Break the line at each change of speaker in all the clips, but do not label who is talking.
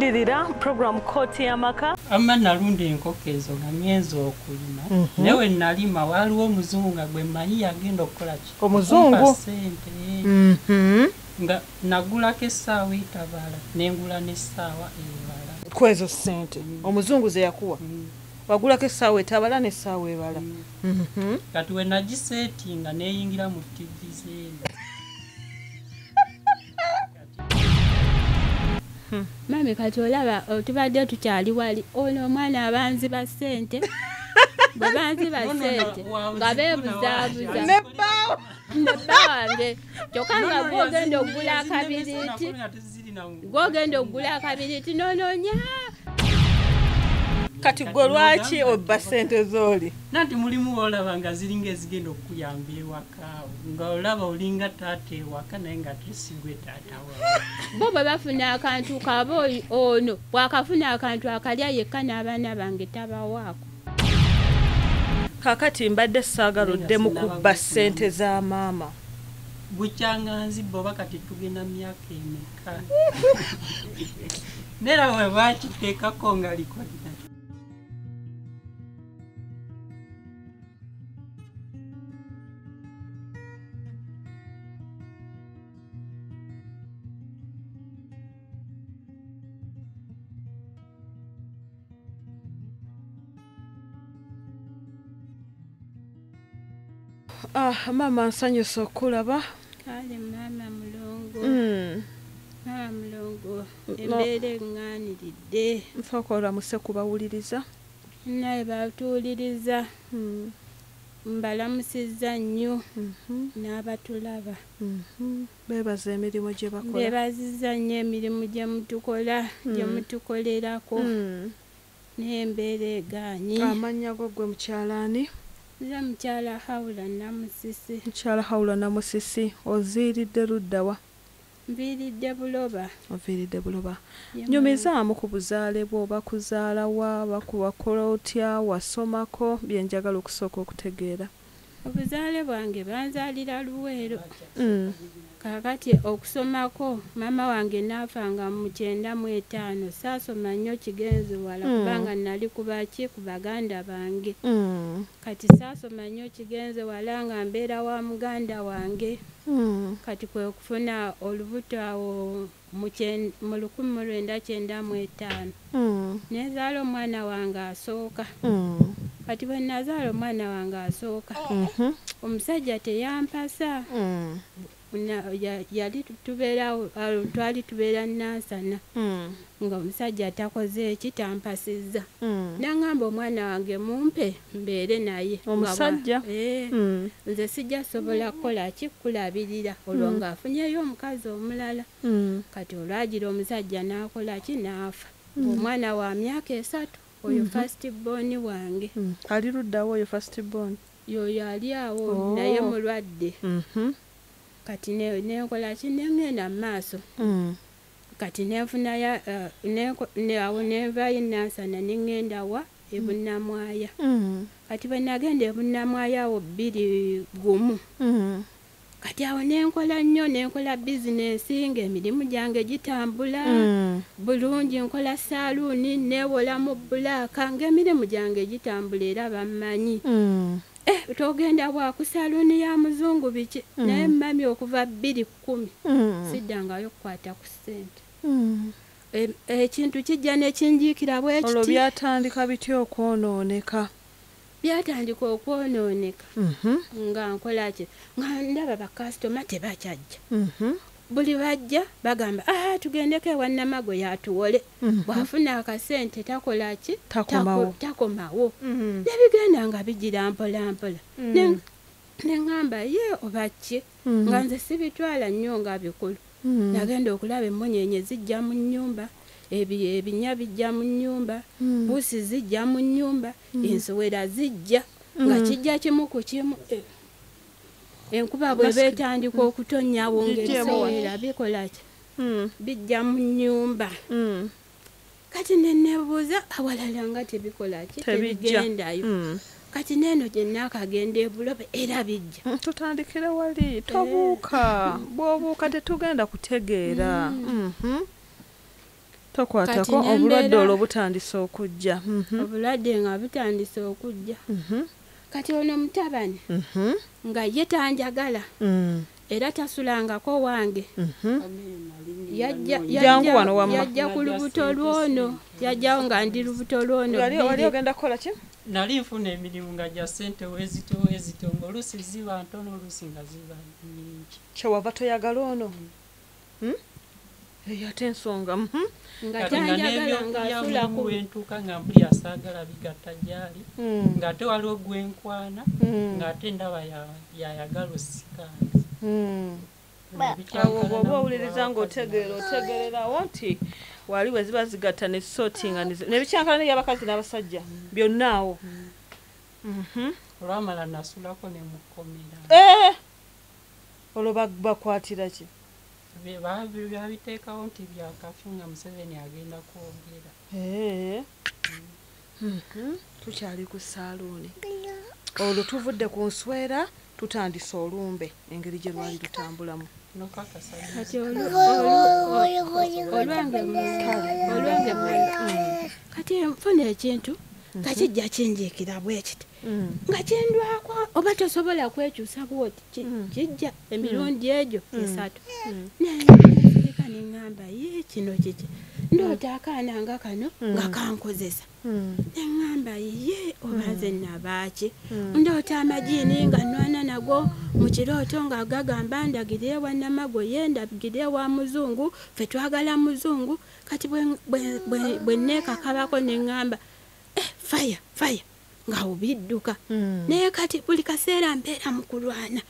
Lindirira program Kooti y'Amaka.
Amma nalunda enkoko ezo nga ngenze okulima. Naye nalima waliwo omuzungu nga gwe mmanyi yagenda okukola ki?
Omuzungu?
Sente. Nga nagulako essaawa etabala nengula n'essaawa ebala.
Kwezo ssente omuzungu ze yakuwa. Wagulako essaawa etabala n'essaawa ebala.
Kati we nagiseetinga neeyingira mu TV zeeno.
Mami kati olaba tubadde tukyali wali ono omwana abanziba ssente bwe banziba ssente nga beebuzaabuza ne bba wange kyokka nga gw'ogenda okugula akabiriiti gw'ogenda okugula akabiriiti n'onoonya.
Kati gwe lwaki obba ssente z'oli?
Nanti mulimu olaba nga ziringa ezigenda okukuyamba ewaka nga olaba olinga taata ewaka naye nga tesigwe taata wawe.
Bo bwe bafuna akantu kaaba ono bw'akafuna akantu akalya yekka n'abaana bange tabawaako.
Kaakati mbadde saagala mu kubba ssente za maama.
Bukyanga nzibba oba kati tugenda myaka emeka. Nera we bakiteekako nga likodi.
Mama nsanyusa okulaba.
Kale maama mulongo. Maama mulongo embeera eŋŋaaniridde.
Nsooka olamuse kubawuliriza.
Naye batuwuliriza. Mbalamusizza nnyo n'abatulaba.
Beebaza emirimu gye bakola.
Beebazizza nnyo emirimu gye mutukola gye mutukolerako. N'embeera egaanyi.
Amannya go ggwe mukyala ani?
Nze mukyala Hawula Namusisi.
Mukyala Hawula Namusisi, oziiridde ludda wa?
Nviiridde Buloba.
Oviiridde Buloba. Nyumizaamu ku buzaale bwo, bakuzaala wa, bakuwakola otya, wasomako, bye njagala okusooka okutegeera.
Obuzaale bwange banzaalira Luweero. Kaakati okusomako maama wange n'afa nga mu 95 saasoma nnyo kigenze wala kubanga nali kubaki ku baganda bange. Kati saasoma nnyo kigenze wala nga mbeera wa muganda wange. Kati kwe kufuna olubuto awo mu 1995. Nezaala omwana wange asooka. Kati bwe nazaala omwana wange asooka omusajja teyampasa. Yali tubeera twali tubeera Nansana nga omusajja atakoze eki tampasizza. N'aŋŋamba omwana wange mumpe mbeere naye.
Omusajja?
Nze sijja sobola kukola ki kulabirira olwo ng'afunyeyo omukazi omulala. Kati olwagira omusajja n'akola ki n'afa. Omwana wa myaka 3 oyo first born wange.
Ali ludda wa oyo first born?
Yoyo ali awo naye mulwadde. Kati nenkola ki nengenda mu maaso. Kati nenfunayo awo nenvaayo Nansana nengenda wa e Bunnamwaya. Kati bwe nagenda e Bunnamwaya awo 2001. Kati awo nenkola nnyo nenkola bizinensi ng'emirimu gyange gitambula bulungi, nkola saaluuni neewola mu bbulaaka ng'emirimu gyange gitambula era bammanyi. Togenda bwa ku saaluuni ya muzungu biki naye mami okuva 2010 siddangayo okukwata ku ssente. Ekintu kijja ne kinjiikira bwe kiti.
Olwo byatandika bitya okwonooneka?
Byatandika okwonooneka nga nkola ki nga ndaba bakasitoma tebakyajja. Buli bajja bagamba tugendeko ewa Namago yatuwole. Bw'afuna akasente takola ki? Takomawo. Nebigenda nga bigira mpola mpola. Ne ŋŋamba ye oba ki nga nze sibitwala nnyo nga bikulu. Nagenda okulaba emmunyeenye zijja mu nnyumba, ebinya bijja mu nnyumba, buusi zijja mu nnyumba, ensowera zijja nga kijja kimu ku kimu. Enkuba bw'eba etandika okutonnya awo ng'ebisowera bikola ki? Bijja mu nnyumba. Kati ne neebuuza awalala nga tebikola ki? Tebigendayo. Kati n'eno gye nnaakagenda e Buloba era bijja.
Tutandikire wali tobuuka, bw'obuuka tetugenda kutegeera. Tokwatako, obulwadde olwo butandise okujja.
Obulwadde nga butandise okujja. Kati ono mutabani nga ye tanjagala era tasulangako wange. Yajja ku lubuto lwono, yajjawo nga ndi lubuto lwono.
Wali ogenda kukola ki?
Nali nfuna emirimu nga gya ssente wezito wezito, ng'oluusi ziba ntono oluusi nga ziba nnyingi.
Kyewava toyagala ono? Eyo ate ensonga.
Nga tanjagala ng'asula ku
wentuuka nga mpulira saagala bigatta gy'ali, ng'ate waliwo gwenkwana, ng'ate ndaba yayagala osikaanze.
Awo bw'oba owuliriza ng'otegeera otegeererawo nti wali we ziba zigatta ne sortinga nebikyankalana eby'abakazi n'abasajja byonna awo.
Olwamala nasulako ne mukomera.
Olwo bakwatira ki?
Babiteekawo nti byakafu nga Museveni agenda kwogera.
Tukyali ku saaluuni. Olwo tuvudde ku nswera tutandise olumbe engeri gye lwali lutambulamu.
Kati olwange kati nfuna ekintu nga kijja kinjiikira bwe kiti nga kindwako oba tosobola kwekyusa bwoti kijja emirundi egyo esatu. Nensirika ne ŋŋamba ye kino kiki, ndoota akaana nga kano nga kankozesa. Ne ŋŋamba ye oba nze nabaaki, ndoota amajiini nga nwana nago mu kirooto nga gagamba ndagire ewa Namagoye, ndagire ewa muzungu, ffe twagala muzungu. Kati bwe neekakabako ne ŋŋamba fire fire nga obidduka. Naye kati buli kaseera mbeera mukulwana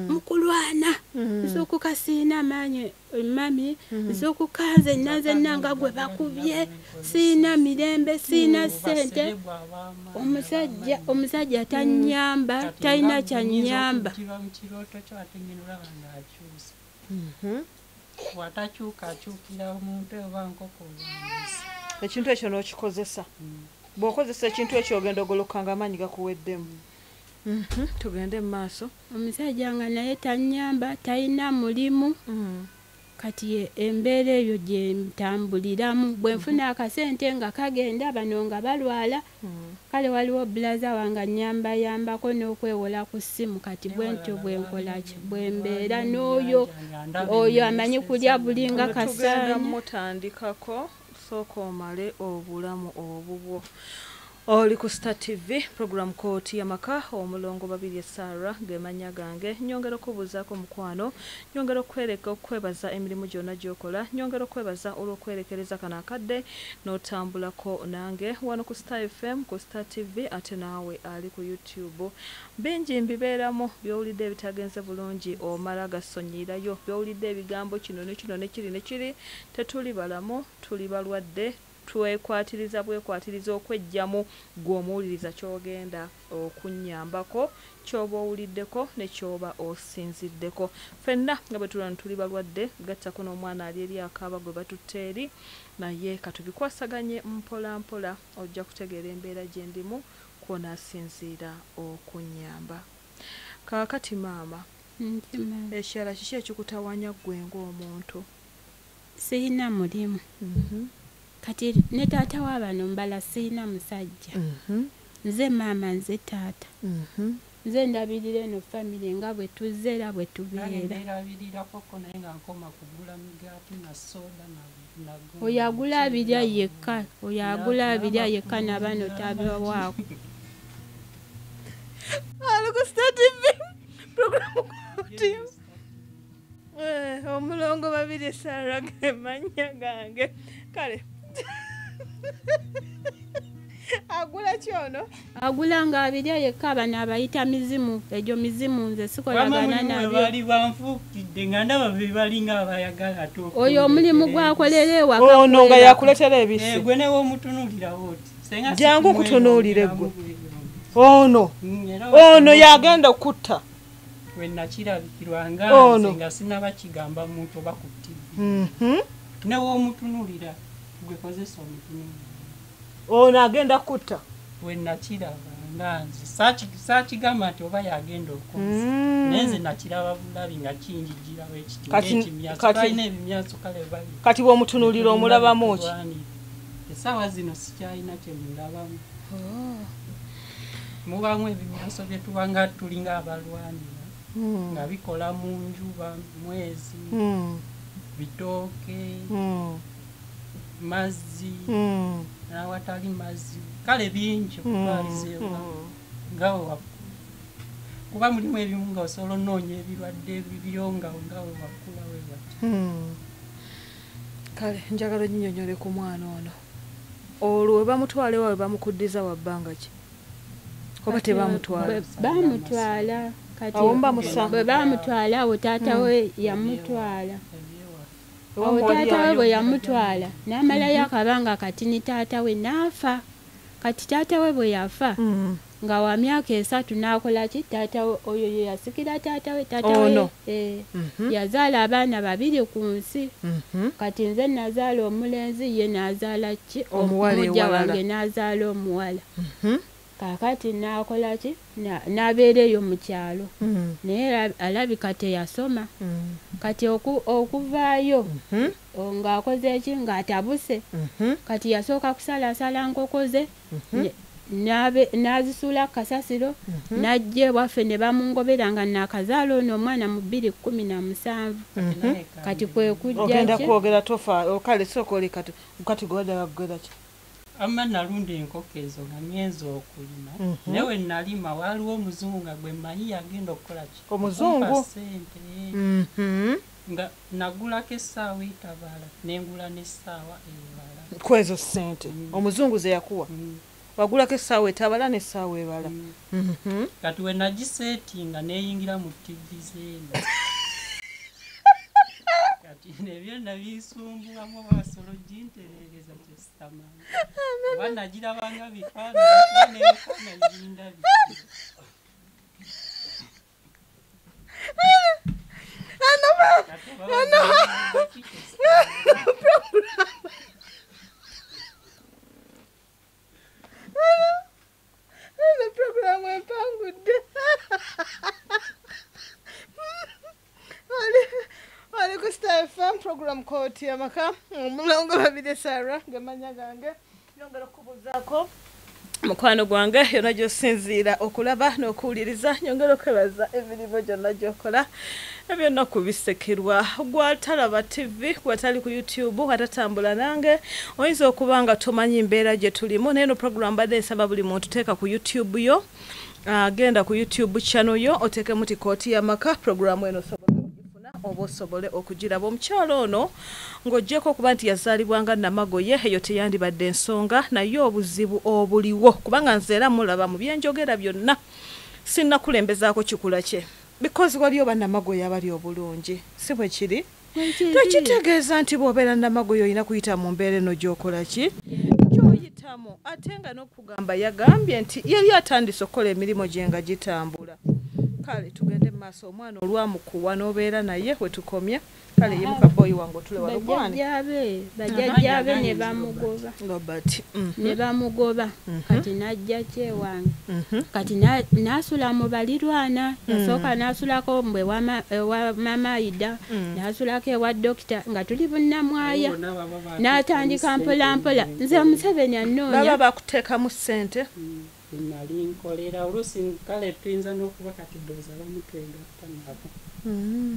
mukulwana, nzuukuka siina maanyi mami, nzuukuka nzenna nzenna nga gwe bakubye, siina mirembe, siina ssente. Omusajja tannyamba, talina kyannyamba.
Ekintu ekyo n'okikozesa. Bw'okozesa ekintu ekyo ogenda ogoloka nga amaanyi gakuweddemu. Tugende mu maaso.
Omusajja nga naye tannyamba, talina mulimu. Kati embeera eyo gye ntambuliramu. Bwe nfuna akasente nga kagenda, bano nga balwala. Kale waliwo bulaza wange annyambayambako n'okwewola ku ssimu. Kati bwe ntyo bwe nkola ki, bwe mbeera n'oyo oyo amanyi kulya buli nga kasaanyi.
Tugenda mutandikako sooka omale obulamu obubwo. Oli ku Star TV, program Kooti y'Amaka, omulongo Babirye Sarah ge mannya gange. Nyongera okubuuzaako mukwano, nyongera okwereka okwebaza emirimu gyonna gy'okola, nyongera okwebaza olw'okwerekereza kano akadde n'otambulako nange wano ku Star FM, ku Star TV, ate naawe ali ku YouTube. Bingi mbibeeramu by'owulidde ebitagenze bulungi omala gasonyiirayo, by'owulidde ebigambo kino ne kino ne kiri ne kiri. Tetuli balamu, tuli balwadde, twekwatiriza bwekwatiriza okwejjamu gwe omuwuliriza ky'ogenda okunnyambako, ky'oba owuliddeko ne ky'oba osinziddeko. Ffenna nga bwe tulaba tuli balwadde, gattako n'omwana ali eri akaaba gwe batutte eri, naye katubikwasaganye mpola mpola, ojja kutegeera embeera gye ndimu kw'onaasinziira okunnyamba. Kaakati maama, ekirala kiki ekikutawaanya ggwe ng'omuntu?
Sirina mulimu. Kati ne taata w'abano mbala sirina musajja. Nze maama, nze taata. Nze ndabirira eno famire nga bwe tuzze era bwe tubeera. Oyo agula abirya yekka, oyo agula abirya yekka n'abano tabawaako.
Ali ku Star TV, program Kooti. Omulongo Babirye Sarah ge mannya gange. Kale agula ki ono?
Agula nga abirya yekka, bano abayita mizimu, egyo mizimu nze sikolagana nabyo.
Bali banfuukidde nga ndaba be balinga abayagala ate
Oyo omulimu gwakolera ewaka
ono nga yakuleetera ebisi.
Gwe ne w'omutunuulirawo oti.
Jangu okutunuulire ggwe. Ono ono yagenda okutta.
We nakirabikirwa nga nze nga sinnaba kigamba muntu oba ku TV. Ne w'omutunuulira gwe kozesa omutunuulira.
Ono agenda kutta.
We nakiraba Nga nze saakigamba nti oba yagenda okunzita, naye nze nakiraba bulabi nga kinjijirawo ekiti ng'ekimyanso, balina ebimyanso kale bali.
Kati bw'omutunuulira omulabamu ki?
Essaawa zino sikyalina kye mulabamu. Mubamu ebimyanso bye tuba nga tulinga abalwanira, nga bikola mu njuba, mwezi, bitooke, mazzi, n'awatali mazzi, kale bingi okutwalizeewa nga kuba mulimu ebimu nga osobola onoonya ebirwadde bibyo nga we wakula we bati.
Kale njagala onnyinyonnyole ku mwana ono. Olwo we bamutwala ewaabwe bamukuddiza wa bbanga ki? Oba tebamutwala?
Bamutwala. Kati bwe bamutwala awo taata we yamutwala. Awo taata we bwe yamutwala n'amalayo akabanga katini taata we n'afa. Kati taata we bwe yafa nga wa myaka 3 n'akola ki? Taata we oyo ye yasikira taata we, taata we yazaala abaana 2 ku nsi. Kati nze nazaala omulenzi, ye n'azaala ki? Omujja wange n'azaala omuwala. Kaakati n'akola ki? N'abeera eyo mu kyalo, naye alabika teyasoma. Kati okuvaayo ng'akoze ki? Ng'atabuse. Kati yasooka kusalasala nkoko ze, n'azisuula ku kasasiro, n'ajja ewaffe ne bamungobera nga naakazaala ono omwana mu 2017. Kati kwe kujja
ogenda kwogera tofa, kale sooka oli kati gwadde kugera ki?
Amma nalunda enkoko ezo nga ngenze okulima, naye we nalima waaliwo omuzungu nga gwe mmanyi yagenda okukola ki?
Omuzungu?
Ssente. Nga nagulako essaawa etabala, nengula n'essaawa ebala.
Kwezo ssente omuzungu ze yakuwa? Wagulako essaawa etabala n'essaawa ebala.
Kati we nagiseetinga neeyingira mu TV zeeno. Kati ebyo nabisumbuwamu basolo gintereereza kye sitamanyi. Oba nagirabanga bifaananyi n'ebifaananyi bindabikira.
Eno puroguramu empangudde. Wali ku Star FM program Kooti Amaka, omulongo Babirye Sarah gemanya gange. Nyongera okubuuzaako mukwano gwange yonna gy'osinziira okulaba n'okuwuliriza, nyongera okwebaza emirimu gyonna gy'okola ebyonna kubisekerwa. Gwatalaba TV, gwatali ku YouTube, atatambula nange, oyinza okuba nga tomanyi mbeera gye tulimu, naye eno program mbadde nsaba buli muntu teeka ku YouTube yo, genda ku YouTube channel yo oteekemu ti Kooti y'Amaka, programu eno osobola okugifuna oba osobole okugiraba. Omukyalo ono ng'oggyeko okuba nti yazaalibwa nga Namagoye, eyo teyandibadde ensonga, naye obuzibu obuliwo kubanga nze era mulaba mu byenjogera byonna sinnakulembezaako kikula kye, because waliyo bannamagoye abali obulungi, si bwe kiri? Tekitegeeza nti bw'obeera Namagoye olina kuyita mu mbeera eno gy'okola ki? Gy'oyitamu. Ate nga n'okugamba yagambye nti yali atandise okukola emirimu gye nga gitambula. Kale tugende mu maaso, omwana olwamukuwa n'obeera naye we tukomye. Kale yimuka boyi wange otule wano gwani.
Bajjajjaabe ne bamugoba.
Robert.
Ne bamugoba. Kati n'ajja kyewange. Kati n'asula mu balirwana, yasooka n'asulako mbwe ewa mama Aida, n'asulako ewa dokita nga tuli bunnamwaya. N'atandika mpola mpola. Nze Museveni annoonya.
Baba bakuteekamu ssente.
Nali nkolera oluusi kale tuyinza n'okuba kati ndowooza bamutwegatta nabo.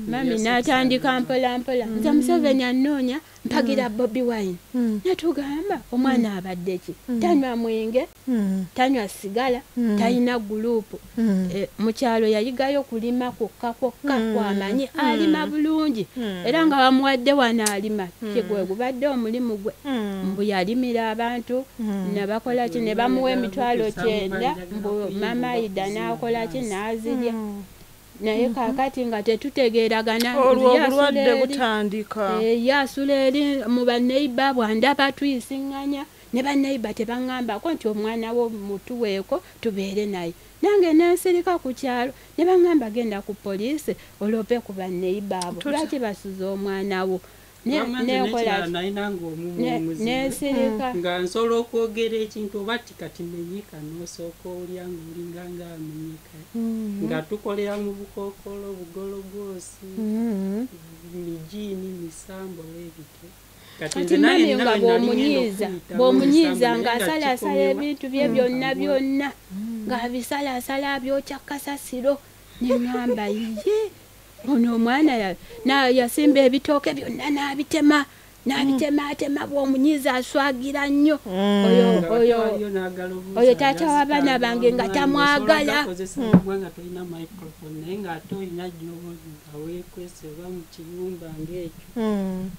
Mami n'atandika mpola mpola. Nze Museveni annoonya mpagira Bobi Wine. Natugamba omwana abadde ki? Tanywa mwenge, tanywa sigala, talina gulupu. Mu kyalo yayigayo kulima kwokka kwokka kwamanyi, alima bulungi. Era nga bamuwadde wano alima, kigwe gubadde omulimu gwe. Mbu yalimira abantu, ne bakola ki, ne bamuwa emitwalo 90, mbu mama Aida n'akola ki, n'azirya. Naye kaakati nga tetutegeeragana.
Olwo obulwadde butandika.
Ye asula eri mu banneiba bw'andaba tuyisiŋŋanya, ne banneiba tebaŋŋambako nti omwana wo mutuweeko tubeere naye. Nange nensirika ku kyalo ne baŋŋamba genda ku poliisi olope ku banneiba abo, lwaki basuza omwana wo? Nensirika
nga nsobola okwogera ekintu oba ti kati menyeka n'osooka olya ng'olinga ng'amenyeka nga tukolera mu bukookolo bugologoosi mijiini misambo webityo.
Kati mami nga bw'omunyiiza ng'asalaasala ebintu bye byonna byonna ng'abisalaasala abyokya kasasiro ne ŋŋamba ye ono omwana yasimba ebitooke byonna n'abitema n'abitemaatema bw'omunyiiza aswagira nnyo. Oyo taata w'abaana bange nga tamwagala.
Nga tolina microphone naye ng'ate olina gy'oba nga weekwese oba mu kiyumba ng'ekyo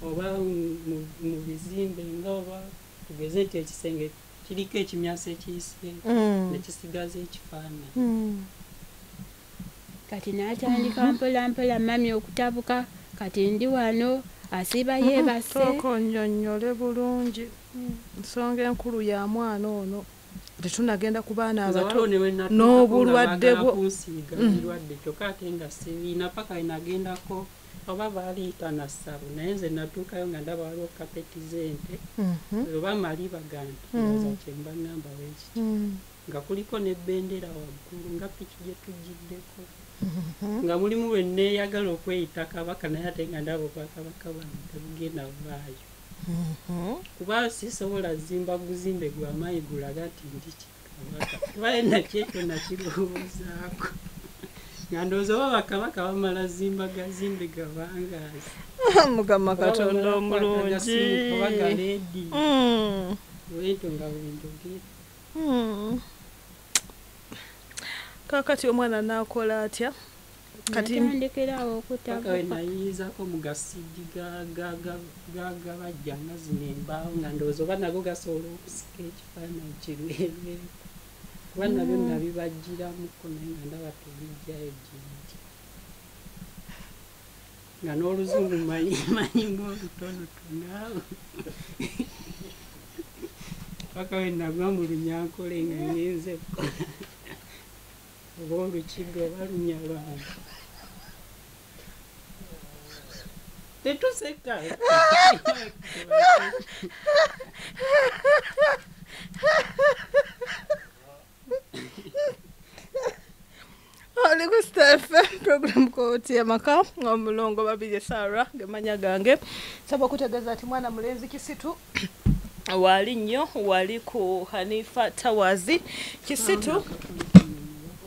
oba mu bizimbe nga oba tugeze nti ekisenge kiriko ekimyanso ekiyise ne kisigaza ekifaananyi.
Kati n'atandika mpola mpola mami okutabuka kati ndi wano asiba yeebase.
Sooka onnyonnyole bulungi nsonga enkulu ya mwana ono tetunagenda ku baana abato n'obulwadde bwo.
Kunsiiga birwadde kyokka ate nga sibiina paka we nagendako oba baaliyita nassabo naye nze natuukayo nga ndaba waliwo kapeti z'ente oba maliba ga nte ndowooza kye mba ŋŋamba bwekityo nga kuliko n'ebendera waggulu nga piki gye tugiddeko nga mulimu we neeyagala okweyita kabaka naye ate nga ndaba obwakabaka bwange tebugenda buvaayo kuba sisobola zimba guzimbe gw'amaanyi gulaga nti ndi kikabaka kuba nakyo ekyo nakirowoozaako nga ndowooza oba bakabaka bamala zimba gazimbe gabangaazi.
Mukama Katonda omulungi
oba galeedi bwentyo nga bwenjogera.
Kaakati omwana n'akola atya? Kati
natandikirawo okutabuka.
Paka we nayiyizaako mu gasigi gagabajja nga zino embaawo nga ndowooza oba nago gasobola okusika ekifaananyi kirwereeko kuba nabyo nabibajjiramuko naye nga ndaba tebijjayo gyendi nga n'oluzungu manyi ng'olutonotono awo paka we nagwa mu Lunyankole nga ngenze oba olukiga oba Lunyarwanda. Tetuseka.
Oli ku Star FM program Kooti Y'amaka omulongo Babirye Sarah gemanya gange. Nsaba okutegeeza nti mwana mulenzi Kisitu wali nnyo wali ku Hanifa Towers. Kisitu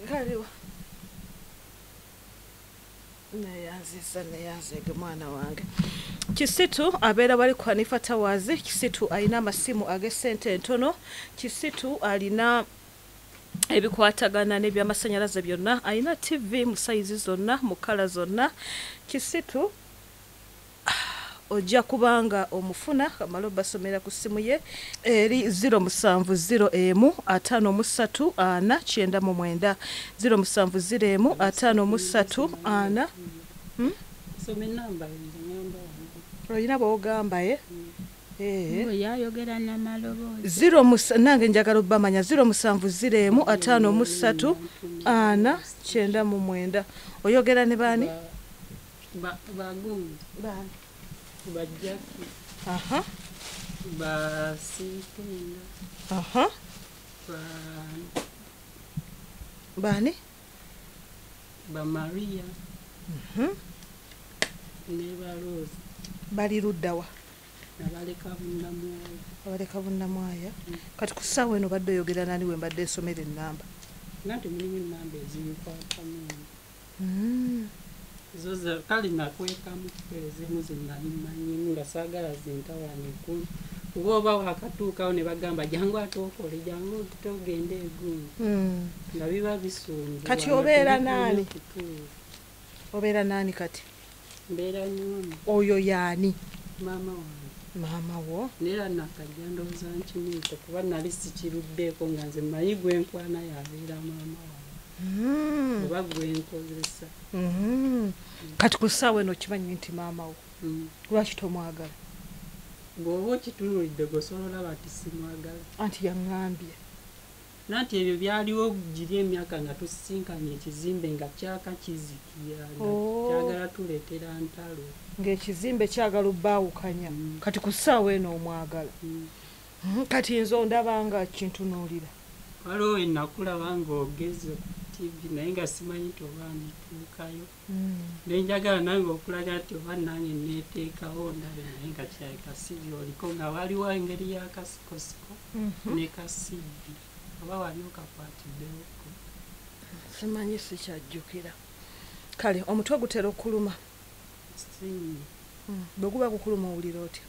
kaliwa neyanziza neyanzege mwana wange. Kisitu abeera wali ku Hanifa Towers. Kisitu alina amasimu ag'essente entono. Kisitu alina ebikwatagana n'ebyamasannyalaze byonna. Alina TV mu sayizi zonna mu kala zonna. Kisitu ojja kubanga omufuna amala obasomera ku ssimu ye eri 0701 53 4 99 0701 53 4.
Soma ennamba nze ŋŋamba wano.
Olina bw'ogamba ye?
Yayogera n'amaloboozi.
Nange njagala obbamanya 0701 53 4 99. Oyogera ne baani?
Bagundi.
Baani?
Bajjaki. Basitenda.
Baani?
Ba Maria. Ne ba Rose.
Bali ludda wa?
Nabaleka Bunnamwaya.
Abaleka Bunnamwaya. Kati ku ssaawa eno obadde oyogera nani we mbadde nsomera ennamba?
Nanti mulimu ennamba ezinkwatamu. Zo kale nakwekamu ezimu ze nali mmanyimu nga saagala zintawaanye kuba oba wakatuukawo ne bagamba jangu ate okole jangu togende egundi nga biba bisumbye.
Kati obeera naani? Obeera naani kati?
Mbeera nyono.
Oyo yaani?
Maama wange.
Maama wo?
Neera nakajja ndowooza nkimiiko kuba nali sikiruddeeko nga nze mmanyi gwe nkwana yabeera maama wange. Oba gwe nkozesa.
Kati ku ssaawa eno okimanyi nti maama wo? Lwaki tomwagala?
Bw'oba okitunuulidde gw'osobola olaba nti simwagala.
Anti yaŋŋambye.
Nanti ebyo byaliwo giri emyaka nga tusisinkanye ekizimbe nga kyaka kizikira, nga kyagala tuleetera ntalo.
Ng'ekizimbe kyagala obbaawukanya. Kati ku ssaawa eno omwagala. Kati nze ondaba nga kintunuulira.
Waliwo we nakulaba ng'ogeze ku TV naye nga simanyi nti oba ndituukayo. Ne njagala nange okulaga nti oba nange neeteekawo ndabe, naye nga kirabika si by'oliko, nga waliwo engeri y'akasikosiko ne kasibbi. Oba wali okakwatiddewoko.
Simanyi, sikyajjukira. Kale omutwe gutera okuluma?
Si nnyo.
Bwe guba gukuluma owulira otya?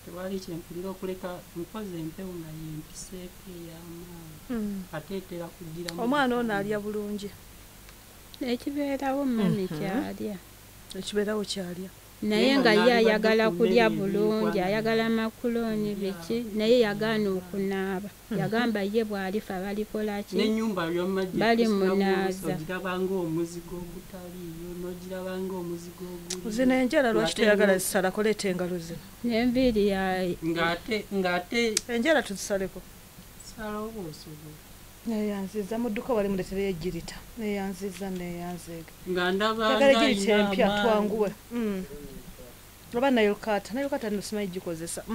Tewali kyempulira okuleka mpozi empewo nga yempiseeko ey'amaanyi. Ate etera kugira mu
Omwana ono alya bulungi?
Ekibeerawo mami kyalya.
Ekibeerawo kyalya.
Naye
Naye
nga
nga
ye
naalibadde
ayagala
ku
kulya
mmere
bulungi,
ebirikwano.
Ayagala makuloni biki, naye yagaana okunaaba. Yagamba ye bw'alifa balikola ki?
N'ennyumba yomma gye
Bali
tusulamu
munaaza.
Ogiraba ng'omuzigo ogutaliiyo, n'ogiraba ng'omuzigo oguliyo.
Zino enjala lwaki
Ng'ate
toyagala zisalako? Leeta engalo zino.
N'enviiri ya
Ng'ate
Enjala tuzisaleko.
Sala oba osobola.
Neyanziza mu dduka wali muleetereyo ejjirita. Neyanziza, neyanzeega.
Nga ndaba
Njagala
nga
ejjirita
alina
empya
amaanyi.
twanguwe. Oba nayolukata, nayolukata nno simanyi gikozesa.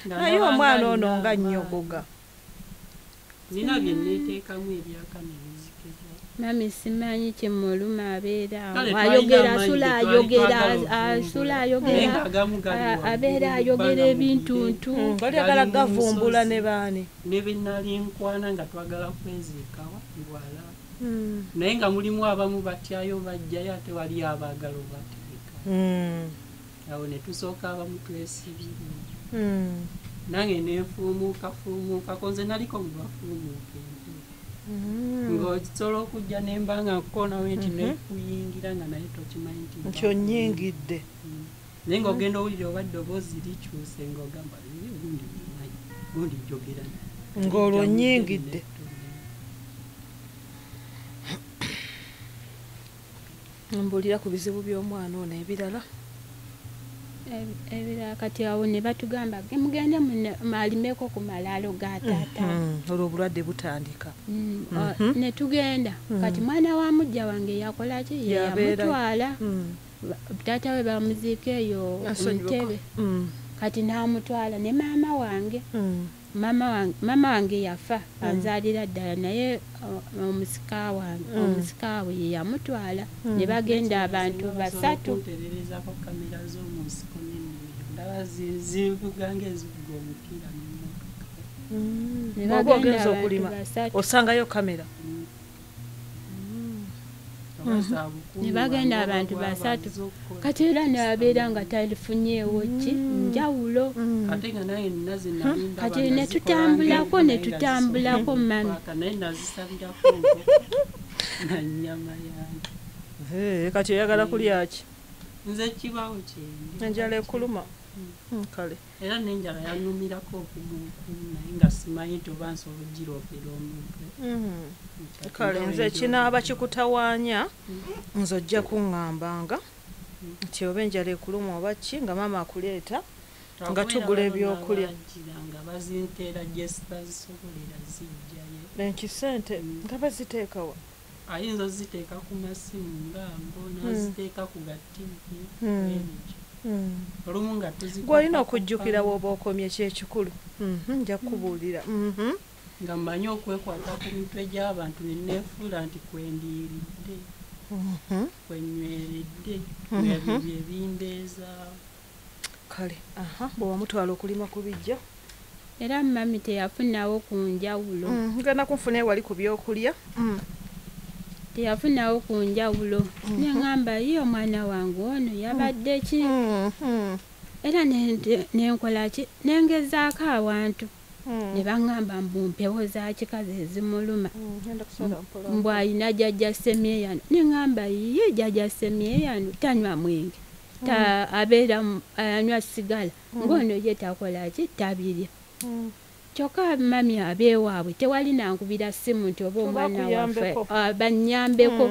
Nga
Naye
ndaba
omwana
nga
ono
alina
nga
amaanyi.
nnyogoga.
Nina bye neeteekamu ebyaka ne bizikiza.
Mami simanyi kimuluma, abeera awo
Kale twalina
ayogera,
amaanyi
asula
ge twali
ayogera,
twagala ovumbula.
asula
Naye
ayogera,
ng'agamu gali waggulu,
abeera
mu
ayogera
bbanga mu
ebintuntu.
Wali oyagala
Gali mu
gavumbula
nsozi.
ne baani?
Ne be nali nkwana nga twagala kweziikawa ngwala. Naye nga mulimu abamu batyayo bajjayo, ate wali abaagala obateeka. Awo ne tusooka abamu twesibire. Nange nenfuumuukafuumuukako, nze naliko mu bafuumuuka empewo. Ng'osobola okujja ne mba nga nkukoonawo nti nekuyingira nga naye tokimanyi nti mba
Nti onnyingidde.
Naye ng'ogenda owulira oba ddoboozi likyuse ng'ogamba, "Eh, gundi mumanyi, gundi njogera naye."
Ng'olwo onnyingidde. Mbuulira ku bizibu by'omwana ono ebirala.
Ebirala kati awo ne batugamba, mugende alimeko ku malaalo ga taata.
Olwo obulwadde butandika.
Ne tugenda. Kati mwana wa mujja wange yakola ki? Ye
Yabeera-
yamutwala. Taata we bamuziika eyo
Asonyiweko.
Ntebe. Kati n'amutwala ne maama wange. Maama wange yafa anzaalira ddala, naye omusika wange, omusika we ye yamutwala ne bagenda abantu basatu.
Kuntererezako kamera z'omu nsiko n'ennimiro, ndaba zivuga ng'ezivuga omupiira n'emmotoka.
Ne
Bw'oba
bagenda
ogenze
abantu
okulima
basatu.
osangayo kamera.
Oba za bukuumi
Ne bagenda
bwange oba
abantu
bw'aba
basatu.
azze okukola.
Kati era n'abeera nga talifunyeewo ki njawulo.
Ate nga nange nina ze nali ndaba
Kati
nga
ne
zikola
tutambulako,
ng'enkola
ne
naye nga
tutambulako,
zisobola
mami.
okwaka, naye nazisabirako nkoko na nnyama yange.
Eh, kati oyagala kulya ki?
Nze kibawo kyendi.
Enjala ekuluma? Kale.
Era n'enjala yannumirako okumuukumu, naye nga simanyi nti oba nsobola ogiroopera omuntu.
Kale nze ekinaaba kikutawaanya, nze ojja kuŋŋambanga nti oba enjala ekuluma oba ki, nga maama akuleeta nga tugula ebyokulya.
Nga bazinteera gye bazisobolera zijjayo.
Enkisente nga baziteekawa?
Ayinza oziteeka ku masimu ngaago, n'aziteeka ku ga TV ebityo. Olumu nga tuzikupa
Gw'olina okujjukira w'oba okomye kyekikulu. Nja kukubuulira.
Nga mmanyi okwekwata ku mitwe gy'abantu ne neefuula nti kwendiiridde, kwenyweredde, ebyo bye bimbeezaawo.
Kale aha, bwe wamutwala okulima ku bijja?
Era mami teyafunawo ku njawulo.
Ngenda kunfuna ewali ku byokulya.
Teyafunawo ku njawulo. Neŋŋamba, ye omwana wange ono yabadde ki? Era nenkola ki, nengezaako awantu ne baŋŋamba mbu mpewo za kikazi ezimuluma.
Ngenda kusala mpola.
Mbw alina jjajja Semyeyano. Neŋŋamba, ye jjajja Semyeyano tanywa mwenge, ta abeera anywa sigala, ng'ono ye takola ki, tabirya. Kyokka mami abeewaabwe tewali nankubira ssimu nti oba
Oba
omwana waffe
akuyambeko.
Bannyambeko.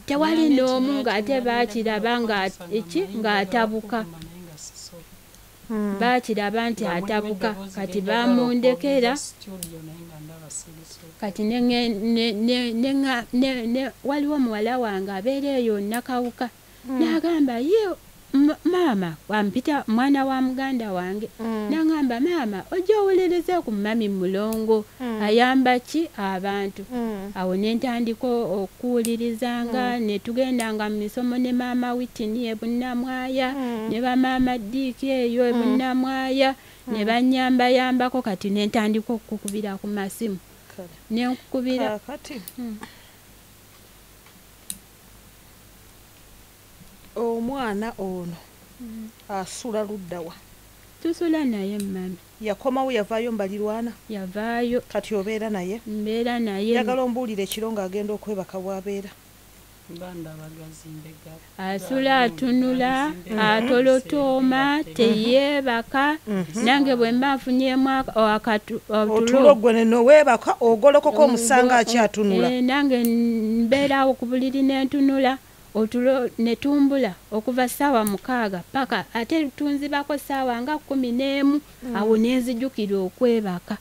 Tewali
Nina
n'omu
ekirala
ng'ate
kye
baakiraba nga
nalina
eki
okukozesa nga
ng'atabuka.
naye nga sisobola.
Bakiraba nti atabuka kati bamundekera. Kati ne waliwo muwala wange abeera eyo Nakawuka, n'agamba ye maama wampita mwana wa muganda wange, n'agamba maama ojja owulirize ku mami Mulongo ayamba ki abantu. Awo ne ntandika okuwulirizanga, ne tugendanga mu misomo ne maama Witini e Bunnamwaya, ne bamaama Diiki eyo e Bunnamwaya, ne bannyambayambako. Kati ne ntandika okukubira ku masimu, ne nkukubira.
Kati omwana ono asula luddawa?
Tusula naye mami.
Yakomawo, yavaayo mbalirwana?
Yavaayo.
Kati obeera naye?
Mbeera naye.
Njagala ombuulire ekiro ng'agenda okwebaka bw'abeera.
Asula atunula, atolotooma, teyeebaka. Nange bwe mba nfunyemu
otulo gwe noweebaka ogolokoka omusanga akyatunula.
Nange mbeerawo ku buliri nentunula otulo netumbula okuva 6:00 paka ate tunzibako 11:00, awo nenzijukira okwebaka.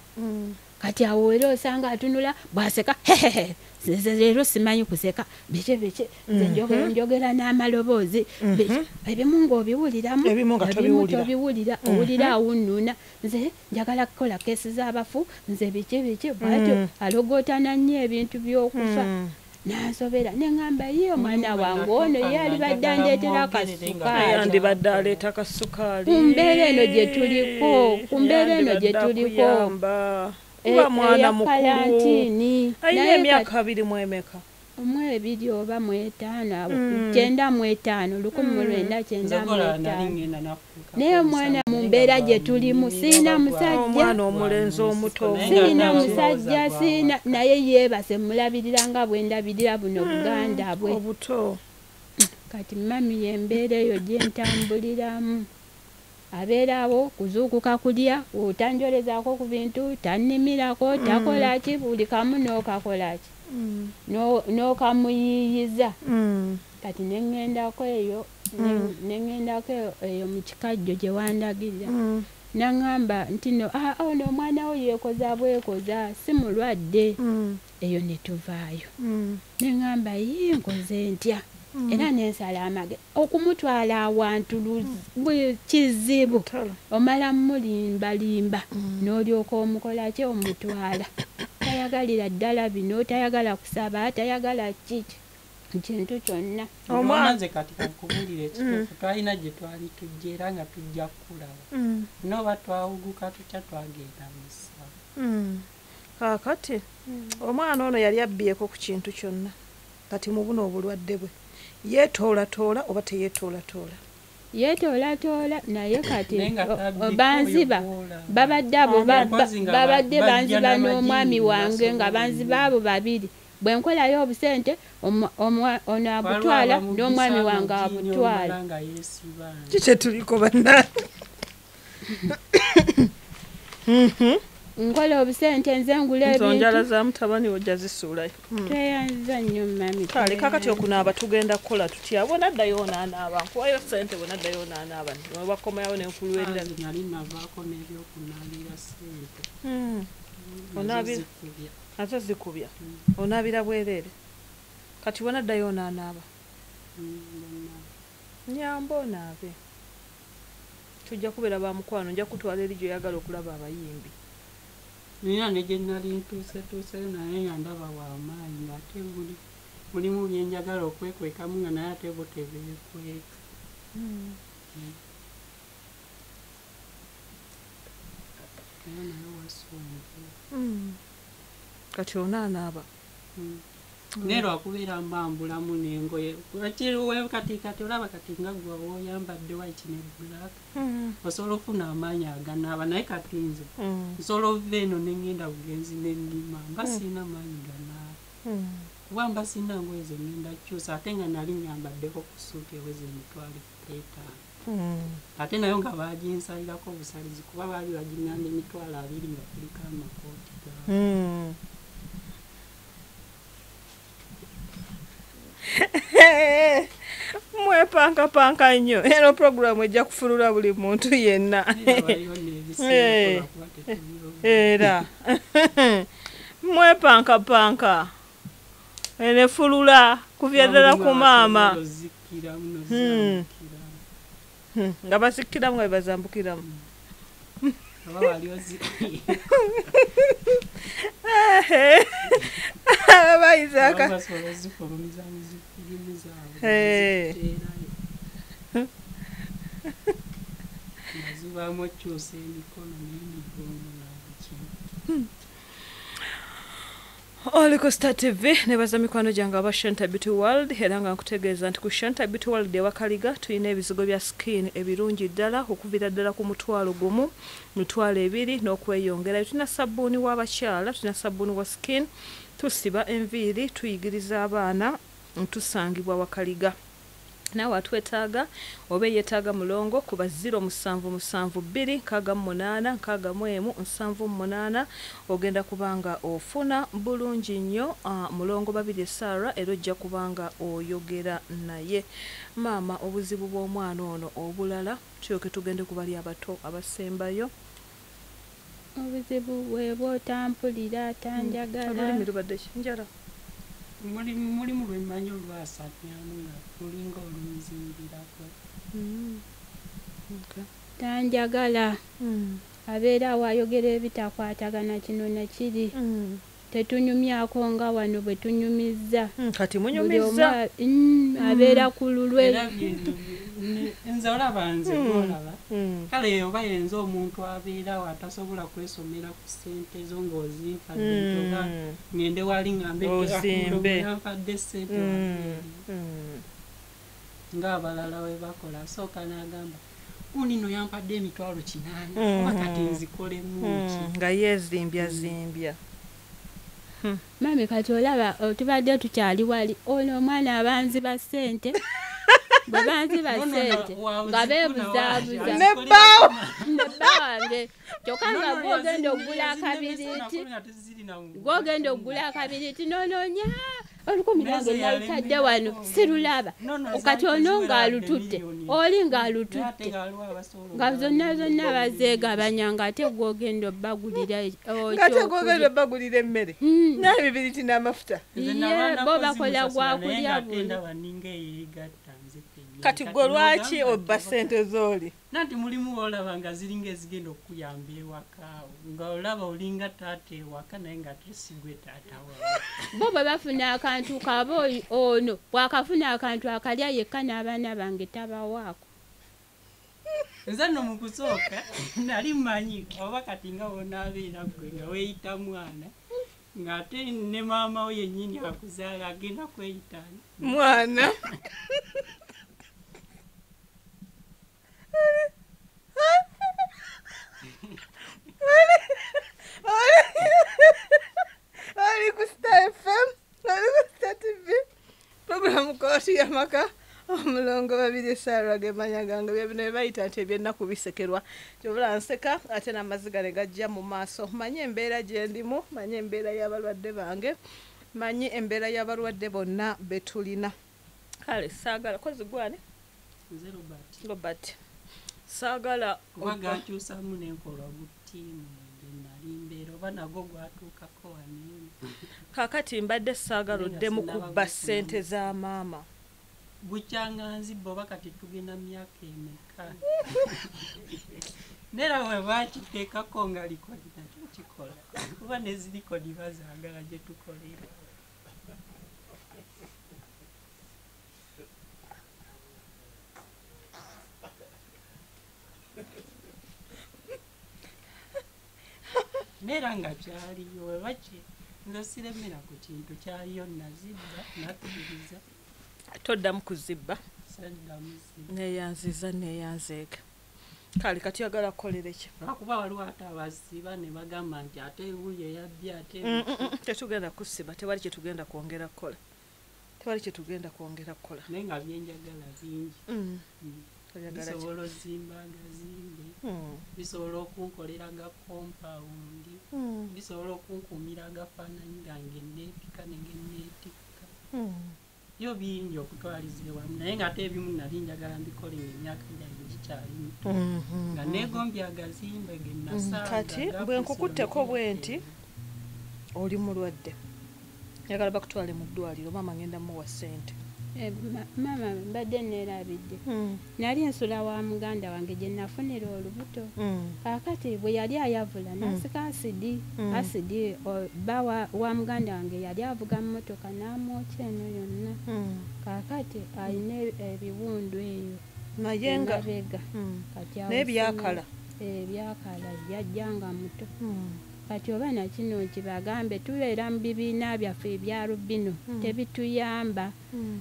Kati awo era osanga atunula bwaseka, hehehe, leero simanyi kuseka, biki biki, nze njogera n'amaloboozi, ebimu ng'obiwuliramu,
ebimu
tobiwulira, owulira awunnuna, nze njagala kukola keesi z'abafu, nze biki biki, bwatyo alogootana nnyo ebintu by'okufa. Nansobera ne ŋŋamba ye omwana wange ono ye alibadde andeetera akasukaali.
Yandibadde aleeta akasukaali.
Ku mbeera eno gye tuliko, ku mbeera eno gye tuliko.
Kuba mwana mukulu. Alina emyaka 25.
2 oba 5, 95, 1995. Naye omwana mu mbeera gye tulimu siina musajja.
Omwana omulenzi omuto.
Siina musajja, siina, naye yeebase mulabirira nga bwe ndabirira buno buganda bwe.
Obuto.
Kati mami y'embeera eyo gye ntambuliramu. Abeera awo kuzuukuka kulya, otanjolezaako ku bintu, tannimirako, takola ki, buli kamu n'okakola ki. N'okamuyiiyiza. Kati ne ŋŋendako eyo, ne ŋŋendako eyo mu kikajjo gye wandagirira. N'aŋŋamba nti no, ono omwana wo yeekoza bwekoza, si mulwadde. Eyo ne tuvaayo. Ne ŋŋamba ye nkoze ntya. Era nensala amage okumutwala awantu kizibu, omala mulimbalimba n'olyoka omukola ki, omutwala. Tayagalira ddala bino, tayagala kusaba, tayagala kiki kintu kyonna.
Omwana nze kati kankubuulire ekituufu, twalina gye twali tujja era nga tujja kukulaba. N'oba twawuguka tutya twagenda mu ssabo.
Kaakati omwana ono yali abbyeko ku kintu kyonna, kati mu buno obulwadde bwe yeetoolatola oba teyeetoolatola?
Yeetoolatola, naye kati banziba babadde abo babadde banziba n'omwami wange nga banziba abo babiri. Bwe nkolayo obusente ono abutwala n'omwami wange abutwala.
Kiki tuliko bannange?
Nkola obusente nze ngula ebintu.
Njala za mutabani ojja zisuulayo.
Tweyanziza nnyo mami.
Kale kakati okunaaba tugenda kukola tutya? Bw'onaddayo onaanaaba, nkuwayo ssente bw'onaddayo onaanaaba. Wakomayo ne nkulwerera.
Nali navaako n'ebyokunaabira ssente.
Onaabira? Nazo zikubya. Onaabira bwereere. Kati bw'onaddayo onaanaaba. Nyamba onaabe. Tujja kubeera ba mukwano, nja kutwala eri gy'oyagala okulaba abayimbi.
Nina ne gye nali ntuusetuuseyo naye nga ndaba w'amaanyi ng'ate mulimu bye njagala okwekwekamu nga naye ate bo tebeekweka. Naye naye wasonze.
Kati onaanaaba.
Naye lwakubeera mbambulamu n'engoye. Kati kati olaba kati nga ggwe oyambadde white ne black. Osobola okufuna amaanyi aganaaba naye kati nze nsobola ova eno ne ŋŋenda bugenzi ne nnima mba sirina maanyi ganaaba. Kuba mba sirina ngoye ze ŋŋenda kukyusa ate nga nali nyambaddeko ku ssuuti eweza 50,000. Ate nayo nga baaginsalirako obusalizi kuba baali bagiŋŋamba 20,000 nga kuliko amakooti gaabwe.
Mwepankapanka nnyo. Eno programu ejja kufulula buli muntu yenna. Era mwepankapanka enefulula kuvya ddala ku maama. Nga basikiramu nga bazambukiramu. Abaizaka Oli ku Star TV nebaza mikwano gyange aba Shanta Beauty World, era nga nkutegeeza nti ku Shanta Beauty World ewakaliga tulina ebizigo bya skin ebirungi ddala okuviira ddala ku 1,000, 2,000 n'okweyongera. Tulina sabbuuni w'abakyala, tulina sabbuuni wa skin, tusiba enviiri, tuyigiriza abaana, tusangibwa Wakaliga. Naawe atwetaaga oba yeetaaga mulongo kuba 0772 68 61 78 ogenda kubanga ofuna bulungi nnyo mulongo Babirye Sarah, era ojja kubanga oyogera naye. Maama, obuzibu bw'omwana ono obulala tulyoke tugende ku bali abato abasembayo.
Obuzibu bwe bw'otampulira, tanjagala.
Olulimi lubadde ki? Njala.
Mulimu lwemmanyi olwasamyamu nga lulinga olunzimbirako.
Tanjagala. Abeera awo ayogera ebitakwatagana kino na kiri. Tetunyumyako nga wano bwe tunyumizza.
Kati munyumizza.
Abeera ku lulwe.
Nze olaba, nze olaba. Kale oba yenze omuntu abeerawo atasobola kwesomera ku ssente zo ng'ozimpadde nti oba ngende wali ngambe yampadde ssente ng'abalala we bakola. Asooka n'agamba gundi nno yampadde 800,000 oba kati nzikolemu ki?
Nga yeezimbyazimbya.
Mami, kati olaba tubadde tukyali wali ono omwana abanziba ssente. Bwe banziba ssente nga beebuzaabuza
ne bbaawo
wange, kyokka nga gw'ogenda okugula akabiriiti, gw'ogenda okugula akabiriiti n'onoonya 1,000 lwange nalutadde wano sirulaba. Kati ono ng'alututte, oli ng'alututte, nga zonna zonna bazeegabanya ng'ate gw'ogenda obbagulira
ng'ate gw'ogenda obbagulira emmere n'ebibiriiti n'amafuta.
Ye bo bakola gwa kulya buli.
Kati gwe lwaki obba ssente z'oli?
Nanti mulimu olaba nga ziringa ezigenda okukuyamba ewaka, nga olaba olinga taata ewaka naye nga tesigwe taata wawe.
Bo bwe bafuna akantu kaaba ono bw'akafuna akantu akalya yekka n'abaana bange tabawaako.
Nze nno mu kusooka nali mmanyi oba kati nga wonaabeera ggwe nga weeyita mwana, ng'ate ne maama wo yennyini akuzaala agenda kweyita
mwana. Ali ku Star FM, ali ku Star TV, programu Kooti y'Amaka, omulongo Babirye Sarah gemanya gange bye bino bayita nti ebyennaku bisekerwa. Kyobula nseka ate n'amaziga ne gajja mu maaso. Manye embeera gye ndimu, manye embeera y'abalwadde bange, manye embeera y'abalwadde bonna be tulina. Kale saagala kozi gwani?
Nze Robert.
Robert. Saagala
kuba gankyusamu n'enkola butiimu nali mbeera oba nagwo gwatuukako wano.
Kaakati mbadde saagala oddemu kubba ssente za maama.
Bukyanga nzibba oba kati tugenda myaka emeka. Neera bwe bakiteekako nga likodi nakyo kikola kuba ne zirikodi bazaagala gye tukolera. Neera nga kyaliyo webaki nze siremera ku kintu kyaliyo nazibba nakkiriza.
Toddamu kuzibba.
Saddamu zibba.
Neeyanziza neeyanzeega. Kale kati oyagala kukolera ki?
Lwakuba waliwo ate abasiba ne bagamba nti ate wuuyo yabbye ate
Tetugenda kusiba, tewali kye tugenda kwongera kukola. Tewali kye tugenda kwongera kukola.
Naye nga byenjagala bingi. Bisobola ozimba agazimbe, bisobola okunkolera ga kompawundi, bisobola okunkuumira agafaananyi gange neepika ne ngeneetikka. Yo bingi okutwalizibwa naye ng'ate ebimu nali njagala mbikole ng'emyaka gyange gikyali mito. Nga neegombye agazimbe ge nasanga.
Kati bwe nkukutteko bwe nti oli mulwadde, njagala bakutwale mu ddwaliro, maama ngenda muwa ssente.
Maama mbadde neerabidde. Nali nsula wa muganda wange gye nafunira olubuto. Kaakati bwe yali ayavula n'asika asidi, asidi bba wa muganda wange yali avuga mmotoka n'amwokya eno yonna. Kaakati alina ebiwundu eyo
naye nga
emabega. Kati awo
naye byakala.
Byakala yajja nga muto. Kati oba nakino nkibagambe tubeera mu bibiina byaffe ebya Rubino tebituyamba.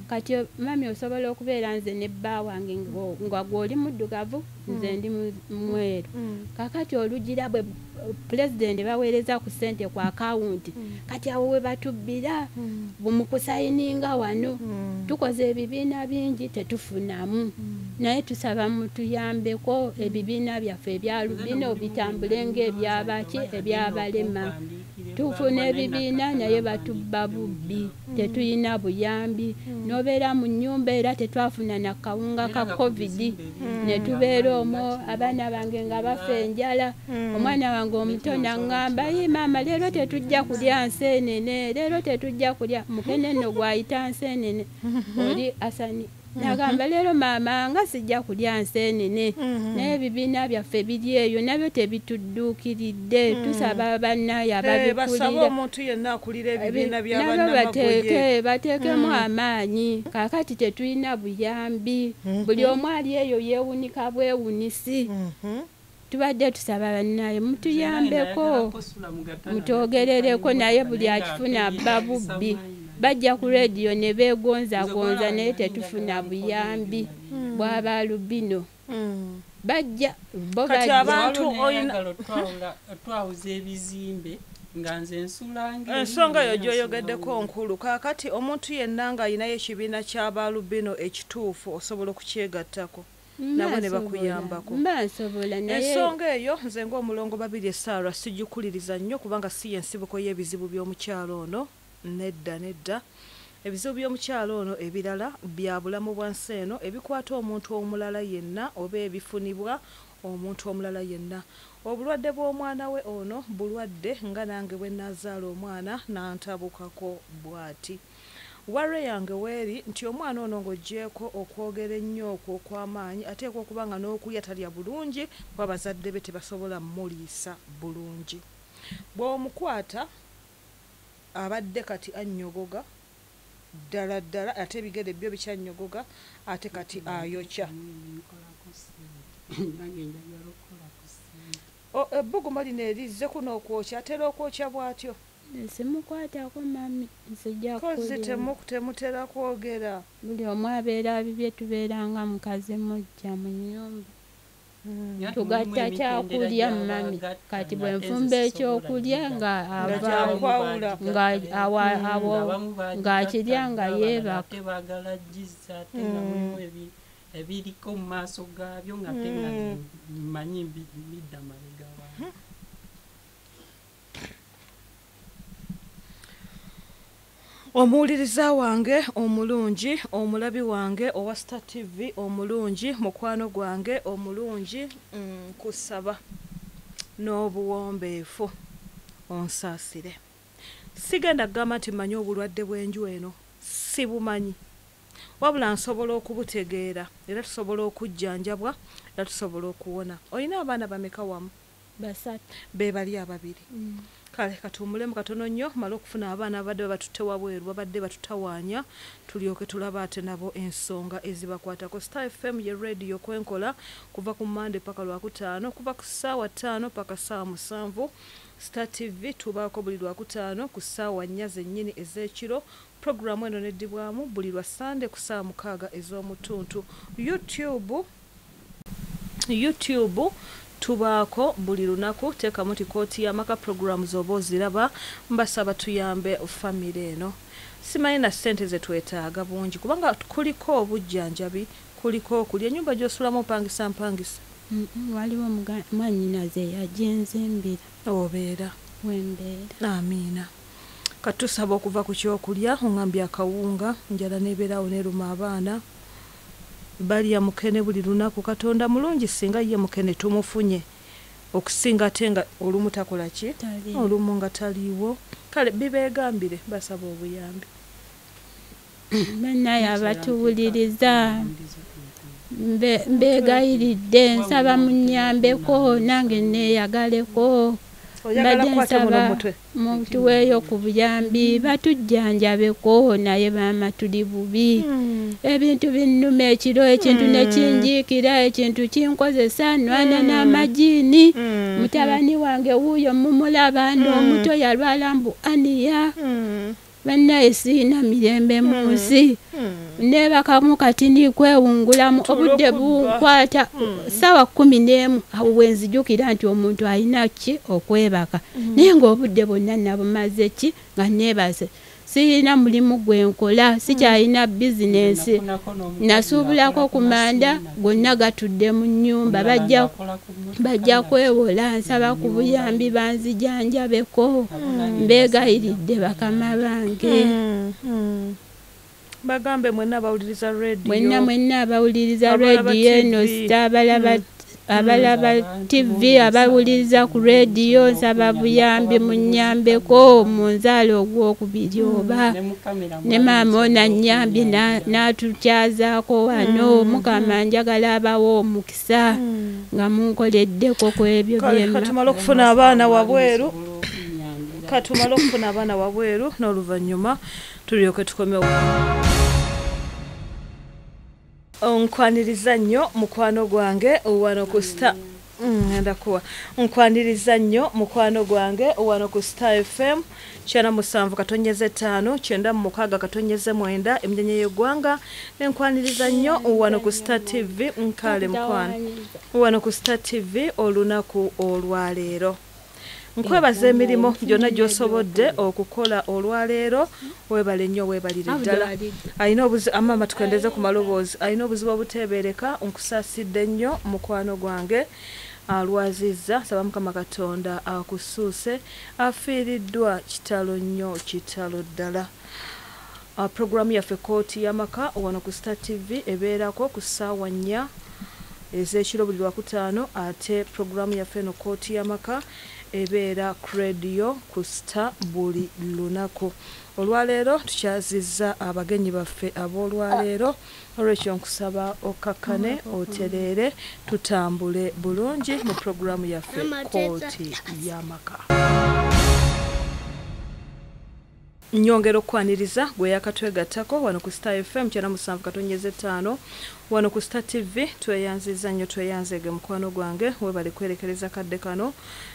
Kati mami osobola okubeera nze ne bba wange nga gw'oli muddugavu nze ndi mweru. Kakati olugira bwe pulezidenti baweereza ku ssente ku akawunti, kati awo we batubbira mu kusayininga wano. Tukoze ebibiina bingi tetufunamu. Naye tusaba mutuyambeko ebibiina byaffe ebya Rubino bitambule ng'ebyabaki ebyabalema. Tufuna ebibiina naye batubba bubbi, tetuyina buyambi. N'obeera mu nnyumba era tetwafuna na kawunga ka COVID, ne tubeera omwo abaana bange nga bafa enjala. Omwana wange omuto n'aŋŋamba, "Yi maama leero tetujja kulya nseenene, leero tetujja kulya." Mukene nno gw'ayita nseenene oli Asani. Nagamba leero maama nga sijja kulya nseenene. Naye ebibiina byaffe biri eyo nabyo tebitudduukiridde. Tusaba bannaye
Basaba
ababikulira
omuntu yenna akulira ebibiina
nabyo
by'abannamagoye
bateekemu amaanyi. Kaakati tetulina buyambi, buli omu ali eyo yeewunika bwewunisi. Tubadde tusaba bannaye mutuyambeko, mutwogerereko, naye buli akifuna abba bubbi. Bajja ku rediyo ne beegonzagonza naye tetufuna buyambi bw'aba Rubino. Bajja bo
Kati
bajja.
abantu
Otwawuza ebizimbe nga nze nsula ng'eri,
Ensonga eyo
naye
gy'oyogeddeko
nsula
nkulu. Kaakati omuntu yenna ng'alinayo ekibiina ky'abalubino ekituufu osobola okukyegattako nabo ne bakuyambako.
Mba nsobola naye
Ensonga eyo nze ng'omulongo Babirye Sarah sigikuliriza nnyo kubanga si y'ensibuko y'ebizibu by'omukyalo ono. Nedda nedda. Ebizibu by'omukyalo ono ebirala bya bulamu bwa nsi eno ebikwata omuntu omulala yenna oba ebifunibwa omuntu omulala yenna. Obulwadde bw'omwana we ono bulwadde nga nange bwe naazaala omwana n'antabukako bw'ati. Worry yange weeri nti omwana ono ng'oggyeeko okwogera ennyo okwo okw'amaanyi ateekwa okuba nga n'okulya talya bulungi kuba bazadde be tebasobola mmuliisa bulungi. Bw'omukwata abadde kati annyogoga ddala ddala ate ebigere byo bikyannyogoga ate kati ayokya.
Nkolako ssente. Nange njagala okukolako ssente.
Ebbugumu lino erizze kuno okwokya atera okwokya bw'atyo.
Simukwatako mami, nsijja
Kozi
kulimba.
temutera kwogera.
Buli omu abeera bibye, tubeera nga mukazi mujja mu nnyumba. Tugatta kyakulya mami. Kati bwe nfumba ekyokulya nga avaawo
kyakwawula.
nga awo ng'akirya nga yeebaka.
Ate baagala gizza ate nga mulimu ebiriko mu maaso gaabyo nga ate nga mmanyi bidda mabega waabyo.
Omuwuliriza wange omulungi, omulabi wange owa Star TV omulungi, mukwano gwange omulungi, nkusaba n'obuwombeefu onsaasire. Sigenda kugamba nti mmanyi obulwadde bw'enju eno, sibumanyi. Wabula nsobola okubutegeera era tusobola okujjanjabwa era tusobola okuwona. Olina abaana bameka wamu?
3.
Be bali ababiri. Kale katuwummulemu katono nnyo male okufuna abaana abadde babatutte wabweru babadde batutawaanya tulyoke tulaba ate nabo ensonga ezibakwatako. Star FM ye radio kwenkola kuva ku Monday paka Lwakutaano, kuva ku ssaawa 5 paka ssaawa 7. Star TV tubaako buli Lwakutaano ku ssaawa 4 zennyini ez'ekiro. Puroguraamu eno neddibwamu buli lwa Sande ku ssaawa 6 ez'omutuntu. YouTube tubaako buli lunaku, teekamu nti kooti y'amaka puroguraamu z'oba oziraba. Mbasaba tuyambe famire eno. Simanyi na ssente ze twetaaga bungi kubanga kuliko obujjanjabi, kuliko okulya. Ennyumba gy'osulamu opangisa mpangisa?
Waliwo mwannyinaze yagenze mbira.
Obeera.
Wembeera.
Amiina. Katusaba okuva ku kyokulya, oŋŋambye akawunga, njala n'ebeeraawo n'eruma abaana. Balya mukene buli lunaku. Katonda mulungi singa ye mukene tumufunye okusinga ate nga olumu takola ki, olumu nga taliiwo. Kale bibeegambire, basaba obuyambi.
Bannaye abatuwuliriza, mbeegayiridde, nsaba munnyambeko nange neeyagaleko.
Oyagala
Mbadde
kukwata muno
nsaba
mutwe.
Mutuweeyo ku buyambi, batujjanjabeko naye maama tuli bubi. Ebintu binnuma ekiro, ekintu ne kinjiikira, ekintu kinkozesa, nwana n'amajiini. Mutabani wange wuuyo mumulaba, n'omuto yalwala mbu aniya. Bannaye siina mirembe mu nsi. Neebakamu kati ndikwewungulamu, obudde bunkwata ssaawa 11, awo we nzijukira nti omuntu alina ki okwebaka. Naye ng'obudde bwonna nabumaze ki nga neebase. Sirina mulimu gwe nkola, sikyalina bizinensi. Nasuubulako ku manda, gonna gatudde mu nnyumba, bajja kwewola. Nsaba ku buyambi banzijanjabeko, mbeegayiridde bakama bange.
Bagambe mwenna abawuliriza rediyo.
Mwenna mwenna abawuliriza
Abalaba
rediyo eno,
TV.
Star, abalaba TV, abawuliriza ku rediyo, nsaba buyambi munnyambeko mu nzaala ogwokubiri oba ne maama ono annyambye n'atukyazaako wano. Mukama njagala abawe omukisa nga munkoleddeko ku ebyo
Kale,
byemma.
katumale okufuna abaana wabweru. Katumale okufuna abaana wabweru n'oluvannyuma tulyoke tukomewo. Nkwaniriza nnyo mukwano gwange wano ku Star. Ngenda kuwa. Nkwaniriza nnyo mukwano gwange wano ku Star FM 97.5 96.9 emyanya y'eggwanga. Nkwaniriza nnyo wano ku Star TV. Nkale mukwano wano ku Star TV olunaku olwaleero. Nkwebaza emirimu gyonna gy'osobodde okukola olwaleero, weebale nnyo, weebalire ddala. Alina amaama tukendeze ku maloboozi. Alina obuzibu obuteebereka, nkusaasidde nnyo mukwano gwange alwazizza. Nsaba Mukama Katonda akusuuse, afiiriddwa kitalo nnyo, kitalo ddala. Puroguramu yaffe Kkooti y'Amaka wano ku Star TV ebeerako ku ssaawa 4 ez'ekiro buli Lwakutaano, ate puroguramu yaffe eno Kkooti y'Amaka ebeera ku rediyo ku Star buli lunaku. Olwaleero tukyazizza abagenyi baffe ab'olwaleero, olwekyo nkusaba okkakkane otereere tutambule bulungi mu puroguramu yaffe Kkooti y'Amaka. Nyongera okukwaniriza gwe yakatwegattako wano ku Star FM 97.5 wano ku Star TV. Tweyanziza nnyo, tweyanzeege mukwano gwange, weebale kwerekereza kadde kano